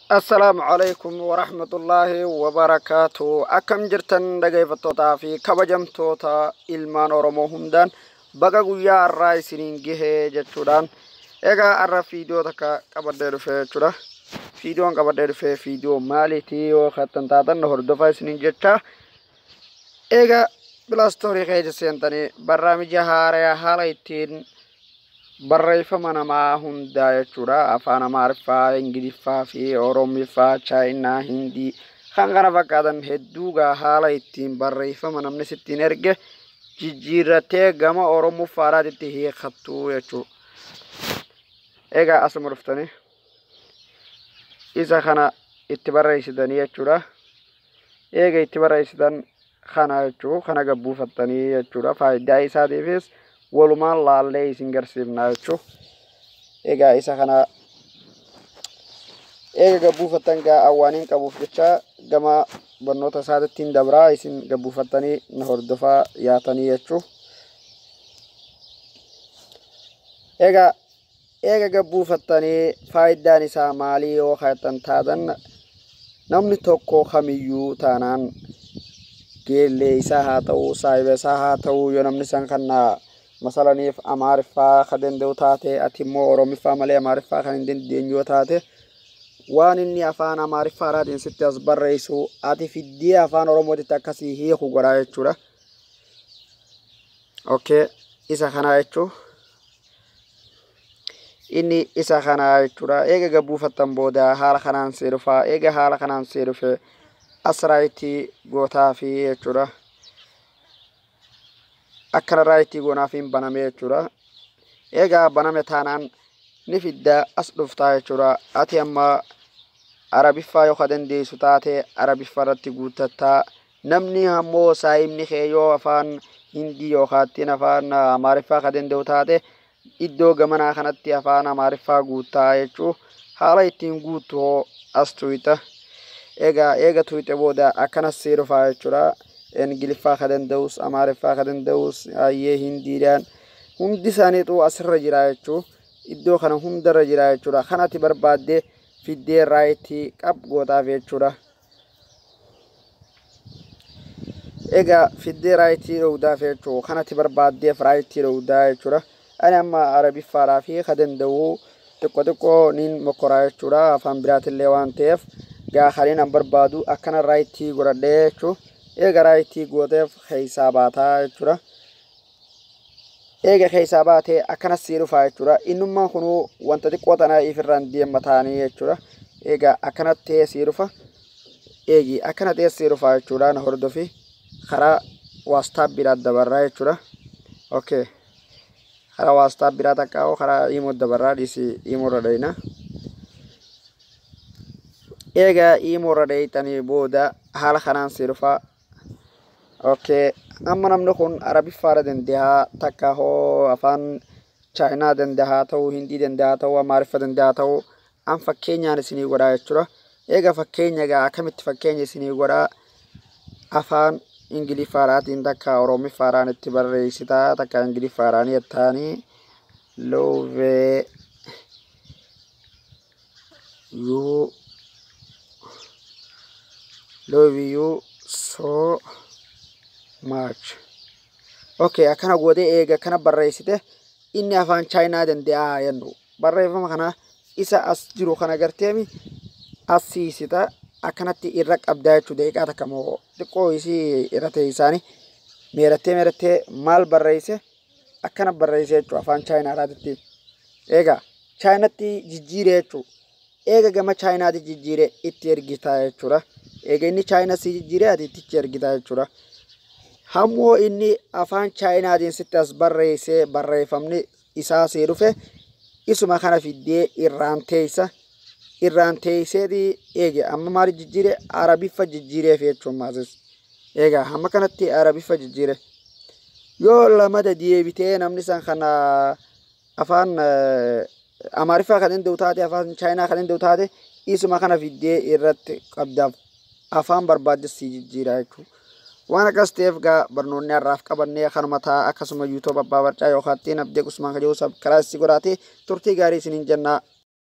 Assalaamu alaikum warahmatullaahi wabarakaatu. Akkam jirtan dhaggeeffattootaa fi kabajamtoota ilmaan Oromoo hundaan, baga guyyaa har'aa isiniin gahee jechuudhaan, egaa har'a viidiyoo takka qabadhee dhufe jechuudha. Viidiyoon qabadhee dhufe viidiyoo maaliitii yoo kattan taatan hordofaa isiniin jecha. Egaa Play Store keessa seentanii barnaamija haaraa haala ittiin barreeffama namaa hundaa jechuudha. Afaan Amaariffaa, Ingiliffaa fi Oromiffaa, Chaayinaa, Hindii kan kana fakkaatan hedduu haala ittiin barreeffama namni sittiin erge jijjiirratee gama Oromoffaadhaatti hiikattu jechuudha. Egaa asuma dhuftanii isa kana itti barreessitanii jechuudha. Eega itti barreessitan kana jechuu kana gabbuufattanii jechuudha. Faayidaa isaatiifis walumaan laallee isin garsiifna jechuudha. Egaa isa kana eega gabbuufattan gaa awwaaniin qabuuf jecha gama barnoota isaatittiin dabraa, isin gabbuufattanii na hordofaa yaatanii jechuudha. Egaa eega gabbuufattanii faayidaan isaa maalii yoo kaatan taatan, namni tokko kamiyyuu taanaan, geellee isaa haa ta'uu, saahiba isaa haa ta'uu, yoo namni san kan masalaniif Amaariffaa ka danda'u taate, ati immoo Oromiffaa malee Amaariffaa kan hin dandeenye yoo taate, waan inni afaan Amaariffaadhaatiin sitti as barreessu ati fiddee afaan Oromootitti akkasii hiiku godhaa jechuudha. Okay, isa kanaa jechuu, inni isa kanaa jechuudha. Eega gabbuufattan booda haala kanaan see dhufaa. Eega haala kanaan see dhufe as right gootaa fi jechuudha. Akkana right goonaaf hin baname jechuudha. Egaa baname taanaan ni fidda as dhuftaa jechuudha. Ati amma Arabiffaa yoo ka dandeessu taate Arabiffaa irratti guuttattaa. Namni ammoo saayibni kee yoo afaan Hindii yookaan afaan Amaariffaa ka danda'u taate, iddoo gamanaa kanatti afaan Amaariffaa guuttaa jechuu. Haala ittiin guuttu hoo as tuyxa. Egaa eega tuyxe booda akkanas see dhufaa jechuudha. Ingiliffaa ka danda'us, Amaariffaa ka danda'us, ayyee Hindiidhaan hundi isaaniitu asirra jira jechuu. Iddoo kana hundarra jira jechuudha. Kanatti barbaaddee fiddee right qab gootaaf jechuudha. Egaa fiddee right dhowdaaf jechuu, kanatti barbaaddeef right dhowdaa jechuudha. Ani amma Arabiffaadhaa fi ka danda'u xiqqoo xiqqoo niin mokkoraa jechuudha. Afaan biraatillee waan ta'eef gaa kanneen an barbaadu akkana right godhadhee jechuu. Eega right gooteef keessaa baataa jechuudha. Eega keessaa baatee akkanas sii dhufaa jechuudha. Innummaan kunuu wanta xiqqoo tanaa ifirraan deemma ta'anii jechuudha. Egaa akkanatti ta'ee sii dhufa. Eegi akkana ta'ee sii dhufaa jechuudha. Na hordofi, karaa WhatsApp biraa dabarraa jechuudha. Okay. Karaa WhatsApp biraa takka karaa Imo dabarraa dhiisi, Imo irra dhayina. Egaa Imo irra dhayitanii booda haala kanaan sii dhufaa. Okay. Amma namni kun Arabiffaadha danda'a, takka hoo afaan Chaayinaa danda'a ta'uu, Hindii danda'a ta'uu, Amaariffa danda'a ta'uu, an fakkeenyaan isinii godhaa jechuudha. Egaa fakkeenya egaa akkamitti fakkeenya isinii godhaa? Afaan Ingiliffaadhaatiin takka Oromiffaadhaan itti barreessitaa, takka Ingiliffaadhaan jettaanii "love you, love you so much". Okay, akkana gootee eega akkana barreessite, inni afaan Chaayinaa danda'a jennu. Barreeffama kana isa as jiru kana garteemi as siisita, akkanatti irra qabdaa jechuudha. Daqiiqaa takka moo xiqqoo isii irra ta'e isaanii meerattee meerattee maal barreesse, akkana barreesse jechuudha afaan Chaayinaadhaatitti. Egaa Chaayinatti jijjiire jechuudha. Eega gama Chaayinaatti jijjiire itti ergitaa jechuudha. Eega inni Chaayinaa si jijjiire ati ittichi ergitaa jechuudha. Hammoo inni afaan Chaayinaatiin sitti as barreessee barreeffamni isaa sii dhufe, isuma kana fiddee irraan teessa. Irraan teesseeti eege amma maal jijjiire? Arabiffa jijjiireef jechuun maasis. Egaa hamma kanatti Arabiffa jijjiire. Yoo lamada deebitee namni san kana afaan Amaariffaa kan danda'u taate, afaan Chaayinaa kan danda'u taate, isuma kana fiddee irratti qabdaaf afaan barbaadde si jijjiira jechuudha. Waan akkas ta'eef gaa barnoonni har'aaf qabannee kanuma ta'a. Akkasuma YouTube Abbaa Barcaa yookaan ittiin Abdee Usmaan kan jedhu subscribe godhaatee turtii gaarii isiniin jenna.